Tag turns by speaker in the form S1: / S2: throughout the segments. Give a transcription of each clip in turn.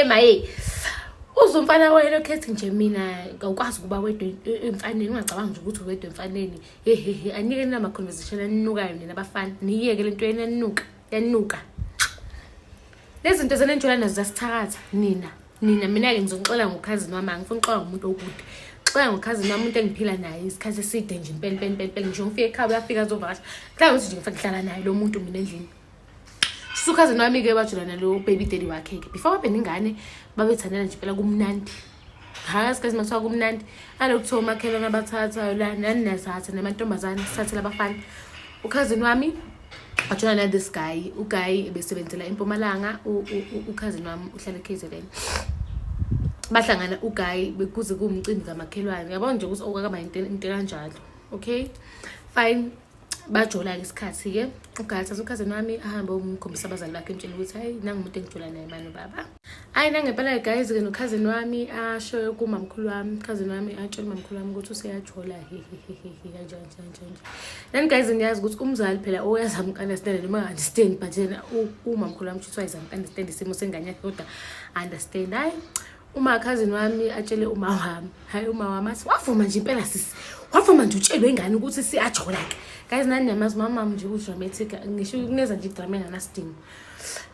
S1: Maye maye. Uze umfana wena okhethi nje mina awukwazi ukuba wedwa emfaneni, ungacabangi nje ukuthi uwedwa emfaneni. Hehehe, anike nama conversation aninukayo nina bafana. Niyeke lento yenu yanuka, yanuka. Lezi zinto zenenjola nazo zasithakatha nina. Nina mina-ke ngizoxola ngokhazini wami, angifuni uxola ngomuntu okude. Xola ngokhazini wami, umuntu engiphila naye isikhathi eside nje impela impela impela impela. Ngisho ngifike ekhaya uyafika azovakasha. Mhlawumbe ukuthi nje ngifike ngihlala naye lo muntu mina endlini. Usukhazini wami-ke wajula nalo baby daddy wakhe-ke. Before babe nengane babethandana nje impela kumnandi. Hhayi isikhathi mathiwa kumnandi. Alokhu kuthiwa omakhelwane abathathayo la nani niyathatha namantombazane sithathela abafana. Ukhazini wami wajona na this guy. Uguy ebesebenzela eMpumalanga, ukhazini wami uhlala e-KZN. Bahlangana uguy bekuze kuwumcimbi kamakhelwane. Yabona nje ukuthi okakaba into kanjalo. Okay? Fine. Bajola-ke isikhathi-ke. Uguy athatha ukhazini wami ahambe umkhombisa abazali bakhe, emtshela ukuthi hayi nangumuntu engijola naye mani ubaba. Hayi nangempela guys-ke nokhazini wami asho kumamkhulu wami, ukhazini wami atshela umamkhulu wami ukuthi useyajola hehehehe kanje kanje kanje kanje. Nani guys niyazi ukuthi umzali phela oyazama uku-understand noma understand, but yena umamkhulu wami shuthi wayezama uku-understand isimo sengane yakhe kodwa understand. Hayi uma khazini wami atshele uma wami, hayi uma wami athi wavuma nje impela sisi, wavuma nje utshelwe ingane ukuthi siyajola-ke. Guys nani niyamazi umama wami nje u-dramatic, ngisho ukuneza nje idrama enganasidingo.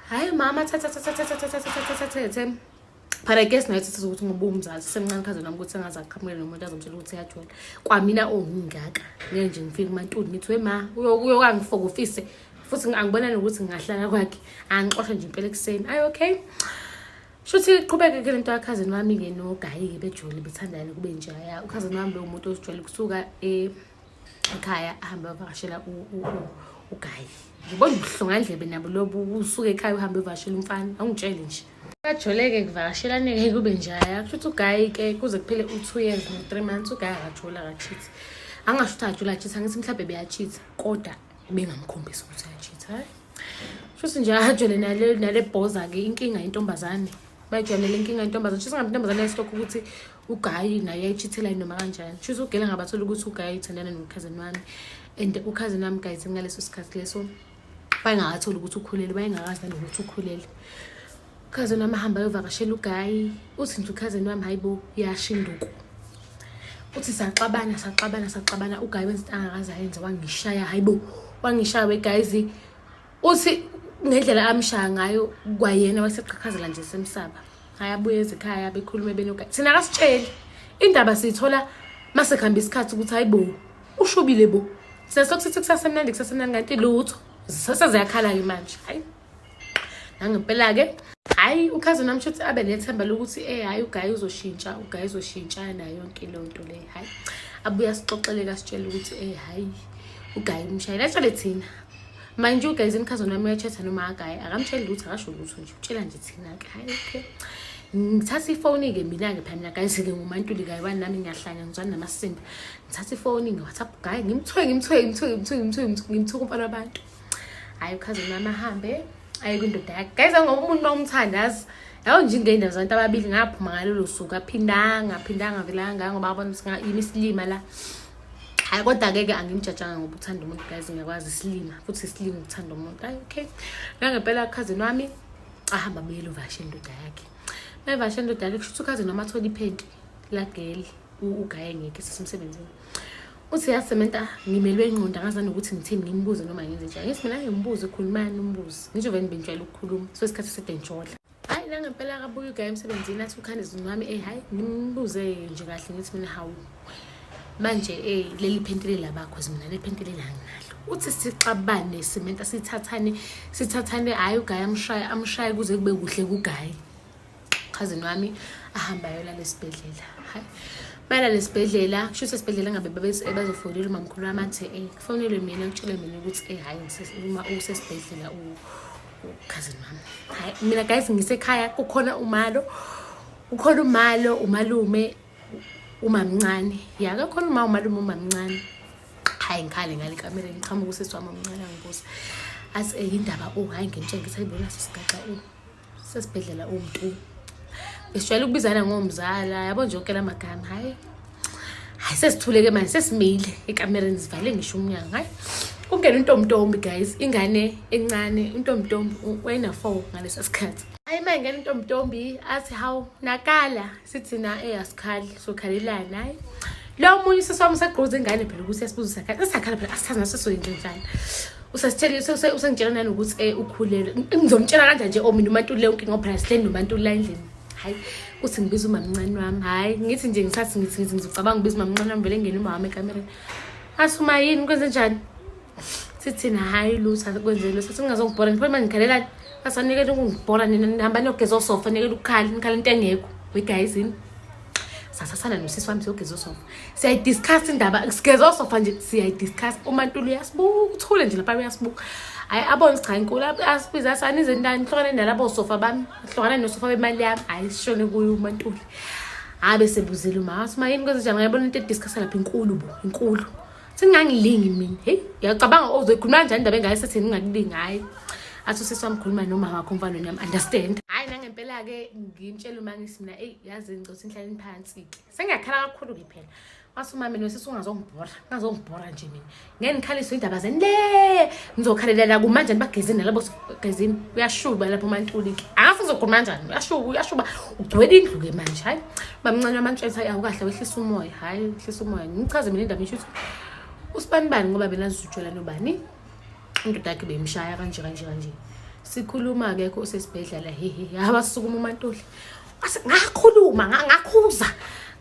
S1: Hayi mama thatha thatha thatha thatha thatha thatha thatha. But I guess naye thatha ukuthi ngoba umzali semncane khazini wami ukuthi engaze aqhamukele nomuntu azomtshela ukuthi uyajola. Kwamina ongingaka ngeke nje ngifike kuMaNtuli ngithi we ma uyokangifokofise futhi angibona nokuthi ngingahlala kwakhe angixoshe nje impela ekuseni. Ayi okay. Shuthi iqhubeke ke lento yakhazini wami-ke nogayi-ke bejole bethandane kube njaya. Ukhazini wami bewumuntu ozijwayele kusuka ekhaya ahambe avakashela ugayi. Ngibona ubuhlongandlebe nabo lobu, usuke ekhaya uhambe uvakashela umfana, awungitshele nje. Bajoleke kuvakashelaneke kube njaya. Kusho ukuthi ugayi-ke kuze kuphele u-2 years no-3 months ugayi akajola akachithi. Angasho ukuthi akajola achitha, angithi mhlawumbe beyachitha kodwa bengamkhombisi ukuthi uyachitha. Hayi. Shuthi nje ajole nale bhoza-ke inkinga intombazane. Bayijwayele inkinga intombazane. Shuthi ngabe intombazane yayisilokhu ukuthi ugayi naye yayichithela noma kanjani. Shuthi ugela ngabathola ukuthi ugayi uthandana nokhazini wami. And ukhazini wami guys ngaleso sikhathi leso wayengakatholi ukuthi ukhulelwe, wayengakazi nanokuthi ukhulelwe. Ukhazini wami ahamba ayovakashela ugayi. Uthi nje ukhazini wami hayi bo yasha induku. Uthi saxabana saxabana saxabana, ugayi wenza into angakaze ayenze, wangishaya hayi bo, wangishaya we guys. Uthi ngendlela amshaya ngayo kwayena waseqhaqhazela nje semsaba. Hayi abuye ezikhaya bekhulume benogayi. Thina akasitsheli. Indaba siyithola mase kuhamba isikhathi ukuthi hayi bo ushubile bo. Sesokhu sithi kusasemnandi kusasemnandi kanti lutho. Seseziyakhala-ke manje. Hayi. Nangempela-ke hhayi ukhazini wami shuthi abe nethemba lokuthi hhayi ugayi uzoshintsha, ugayi uzoshintsha nayo yonke leyo nto leyo. Hhayi abuye asixoxele asitshele ukuthi hhayi ugayi umshayeli atshele thina. Manje uguys imkhazini wami uyachatha noma agayi akamtsheli lutho, akasho lutho nje, utshela nje thina-ke. Hhayi okay. Ngithatha ifoni-ke mina-ke phela mina guys-ke nguMaNtuli kayi-one nami ngiyahlanya ngizwana namasimba. Ngithatha ifoni ngi-WhatsApp guy ngimthuke ngimthuke ngimthuke ngimthuke ngimthuke ngimthuke umfana wabantu. Hhayi ukhazini wami ahambe aye kwindoda yakhe. Guys ngoba umuntu uma umthanda yazi yabo nje ingeyindaba zabantu ababili ngaphuma ngalolo suku aphindanga aphindanga velanga ngoba abona ukuthi yimi isilima la. Hayi kodwa-ke ke angimjajanga ngoba uthanda umuntu guys, ngiyakwazi isilima futhi isilima ukuthanda umuntu. Hayi okay. Nangempela ukhazini wami ahamba abuyele uvakashe indoda yakhe. Mayevakashe indoda yakhe kusho ukuthi ukhazini wami athole iphenti lageli ugaye ngekho esesemsebenzini. Uthi yasementa ngimelwe ingqondo angazi nanokuthi ngithini ngimbuze noma ngenze njani. Ngithi mina ngimbuze khulumani umbuze. Ngisho vele bengijwayele ukukhuluma. So isikhathi eside ngijola. Hayi nangempela akabuye ugaye emsebenzini athi ukhazini wami hayi ngimbuze nje kahle ngithi mina hawu manje leli phenti lelabakho mina le phenti leli anginalo. Uthi sixabane simenta sithathane sithathane, hhayi ugayi amshaye amshaye kuze kube kuhle kugayi. Khazini wami ahamba ayolala esibhedlela. Hayi bayalala esibhedlela, kusho ukuthi esibhedlela ngabe bazofonela umamkhulu wami athi kufonelwe mina kutshele mina ukuthi hhayi uma usesibhedlela ukhazini wami. Hayi mina guys ngisekhaya kukhona umalo, kukhona umalo, umalume, umamncane. Ya kukhona uma umalume umamncane. Hayi ngikhale ngale kamereni ngiqhamuka usisi wami omncane angibuza. Athi indaba oh hayi ngimtshela ngithi ayibona sisigaxa sesibhedlela umntu. Besijwayele ukubizana ngomzala, yabo nje yonke lamagama. Hayi hayi sesithuleke manje sesimile ekamereni sivale ngisho umnyango. Hayi kungena untombintombi guys, ingane encane untombintombi wayena-4 ngalesa sikhathi. Hayi ma Mayengena intombintombi athi hawu nakala, sithi na asikhali, sokhalelana. Hayi, lo munye usisi wami usagqoza ingane phela ukuthi yasibuza usakhala, sisakhala phela, asazi naso soyenze njani. Usasithele, usengitshela nanokuthi ukhulelwe. Ngizomtshela kanjani nje mina uMantuli leyo nkinga, ngoba phela sihleli noMantuli la endlini. Hayi, uthi ngibiza umamncane wami. Hayi, ngithi nje ngisathi ngithi ngizocabanga ngibiza umamncane wami, vele ngene umama ekamereni. Athi uma yini, kwenze njani? Sithi thina hhayi lutho, akwenze lutho. Sathi ningazongibhora, ngiphela manje ngikhalelani? Asanikele ukungibhora nina, nihamba niyogeza osofa, nikele ukukhala, nikhala into engekho. We guys yini? Sasasana nosisi wami siyogeza osofa. Siyayidiscuss indaba, sigeza osofa nje, siyayidiscuss. UMantuli uyasibuka, uthule nje lapha uyasibuka. Hhayi, abone cha inkulu, asibize athi anize ndani, nihlukane nalabo sofa bami, hlukane nosofa bemali yami. Hhayi, sishone kuye uMantuli. Hhayi, bese buzile uma, athi ma yini kwenze njani, ngayibona into ediscussa lapha inkulu bo, inkulu. Singangilingi mina. Hey, uyacabanga uzoyikhuluma kanjani indaba engayo sethi ngingakulingi? Hhayi. Athi usisi wami khuluma noma wakho umfana wena, understand. Hhayi, nangempela-ke ngimtshela uma ngithi mina, eyi yazi ngicela nihlaleni phansi-ke. Sengiyakhala kakhulu-ke phela. Wathi umama nosisi ungazongibhora, ungazongibhora nje mina. Ngeke nikhaliswe indaba zenu le. Ngizokhalela kumanje nibagezini nalabo gezini. Uyashuba lapho uMantuli-ke. Angazi ngizokhuluma kanjani. Uyashuba, uyashuba. Ugcwele indlu-ke manje, hhayi. Mamncane wamantshela hayi awukahle, wehlisa umoya. Hhayi, wehlisa umoya. Ngichaze mina indaba ngisho ukuthi usibani bani ngoba benazizutshela nobani. Indoda yakhe beyimshaya kanje kanje kanje. Sikhuluma akekho usesibhedlela, hehe. Abasukuma uMantuli. Ngakhuluma, ngakhuza.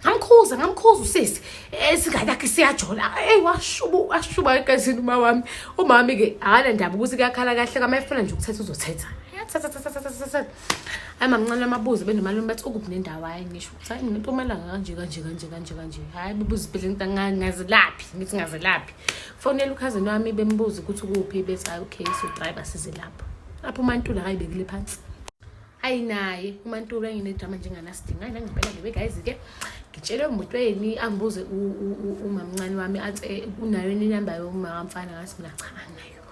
S1: Ngamkhuza, ngamkhuza usisi. Esingane yakhe siyajola. Ey, washuba, washuba egazini uma wami. Umami ke akanandaba ukuthi kuyakhala kahle, kama efuna nje ukuthetha uzothetha. Yathatha thatha thatha thatha. Hayi, mamncane amabuze benomalume bathi ukuphi nendawo. Hayi, ngisho ukuthi hayi mina eMpumalanga kanje kanje kanje kanje kanje. Hayi, bebuza isibhedlela ngithi ngazelaphi, ngithi ngazelaphi. Fonela ukhazini wami bembuza ukuthi ukuphi, bethi hayi okay, so driver size lapho. Lapho uMantuli akayibekile phansi. Hayi naye uMantuli enginedrama njenganasidinga. Hayi nangempela ke guys ke ngitshelwe emotweni angibuze umamncane wami athi unayo inamba yomama kamfana, ngathi mina cha anginayo.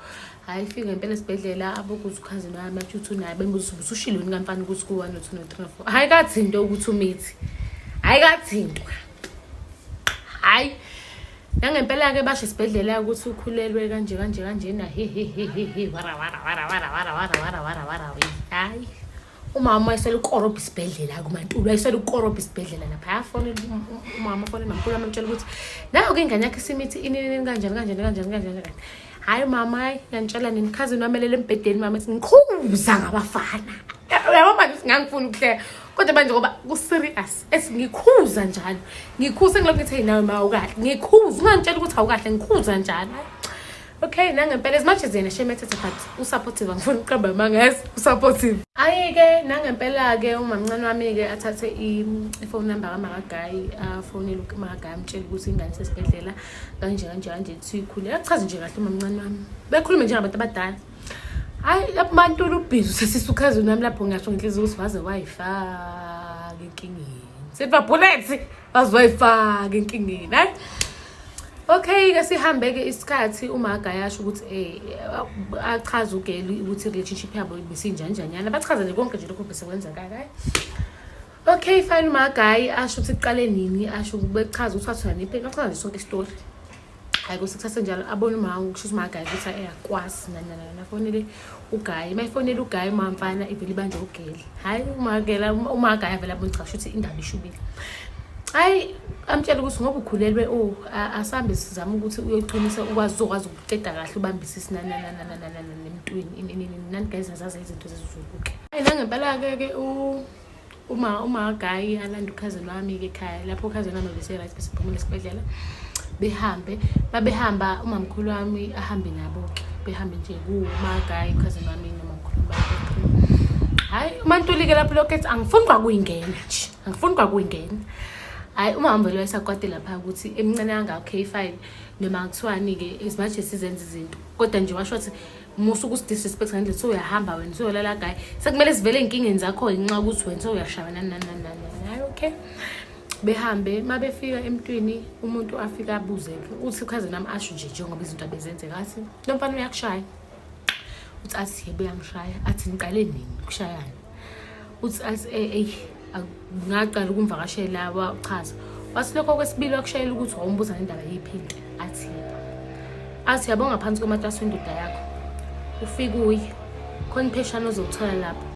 S1: Hayi, fika ngempela esibhedlela abokuza ukhazini wami athi uthi unayo, bembuza ukuthi usushilo yini kamfana ukuthi ku 1 2 3 4. Hayi kathi into ukuthi umithi. Hayi kathi into. Hayi nangempela ke basho esibhedlela ukuthi ukhulelwe kanje kanje kanje na he he he he he wara wara wara wara wara wara wara wara wara. Hayi, umama wayesele ukorobha isibhedlela kuMantuli, wayesele ukorobha isibhedlela lapha. Yafonela umama, fonela mamkhulu amtshela ukuthi nayo ke ingane yakhe isimithi ini ini kanjani kanjani kanjani kanjani kanjani. Hayi mama, hayi ngiyantshela nini, cousin wamelele embhedeni mama ethi ngikhuza ngabafana. Uyabo manje ngangifuna ukuhleka kodwa manje ngoba ku-serious ethi ngikhuza njalo, ngikhuza ngilokhu ngithi nawe ma awukahle, ngikhuza ungangitshela ukuthi awukahle, ngikhuza njalo. Okay, nangempela as much as yena shame ethethe but usupportive, angifuni ukuqamba amanga, yes usupportive. Hayi-ke nangempela-ke umamncane wami-ke athathe i-phone number kaMakagayi, afonele uMakagayi amtshele ukuthi ingane isesibhedlela kanje kanje kanje siyikhule. Achaze nje kahle umamncane wami, bekhulume njengabantu abadala. Hayi lapho Mantuli ubhizi usesisa ukhazini wami lapho, ngasho ngenhliziyo ukuthi waze wayifaka enkingeni. Silver bullets waze wayifaka enkingeni. Hayi okay-ke sihambe-ke isikhathi, uMaga yasho ukuthi achaze ugeli ukuthi i-relationship yabo ibisinjanjanyana, bachaze nje konke nje lokho bese kwenzakala. Hayi okay fine, uMagayi asho ukuthi kuqale nini, asho bechaza ukuthi wathola nepeni, bachaza nje sonke isitori. Hayi kusekuthathe njalo abone umama kusho ukuthi uMagayi ukuthi ayakwazi nani nani nani. Afonele uGayi, uma efonela uGayi umamfana ivele ibanjwe ugeli. Hhayi umagela uMagayi avele abone cha shuthi indaba ishubile. Hayi amtshela ukuthi ngoba ukhulelwe asambe sizame ukuthi uyoqinisa ukwazi uzokwazi ukuqeda kahle ubambise isinani nani nani nani nani nemntwini nani guys azazi izinto zezizulu-ke. Hayi nangempela-ke ke uma Gayi alanda ukhazini wami-ke ekhaya lapho ukhazini wami bese-right bese phumula esibhedlela, behambe babehamba umamkhulu wami ahambe nabo-ke, behambe nje kuMagayi ukhazini wami nomamkhulu wami. Hhayi uMantuli-ke lapho lokhu ethi angifuni kwakuyingena nje, angifuni kwakuyingena. Hhayi umama vele wayesakwate lapha ukuthi emncane kangaka, okay fine noma kuthiwani-ke as much as sizenza izinto kodwa nje washo wathi musa ukusidisrespect ngendlela sewuyahamba wena sewuyolala gayi, sekumele sivele ey'nkingeni zakho ngenxa yokuthi wena sewuyashaya nani nani nani nani. Hhayi okay, behambe uma befika emntwini umuntu afike abuze-ke uthi ukhazini wami asho nje njengoba izinto abezenzeka athi lo mfana uyakushaya, uthi athi yebo uyangishaya, athi niqale nini ukushayana, uthi athi eyi ngaqala ukumvakashela, wachaza wathi lokho kwesibili wakushayela ukuthi wawumbuza ngendaba yiphi into, athi yebo, athi yabo ngaphansi komatasi wendoda yakho ufike uye khona ipheshana ozokuthola lapho.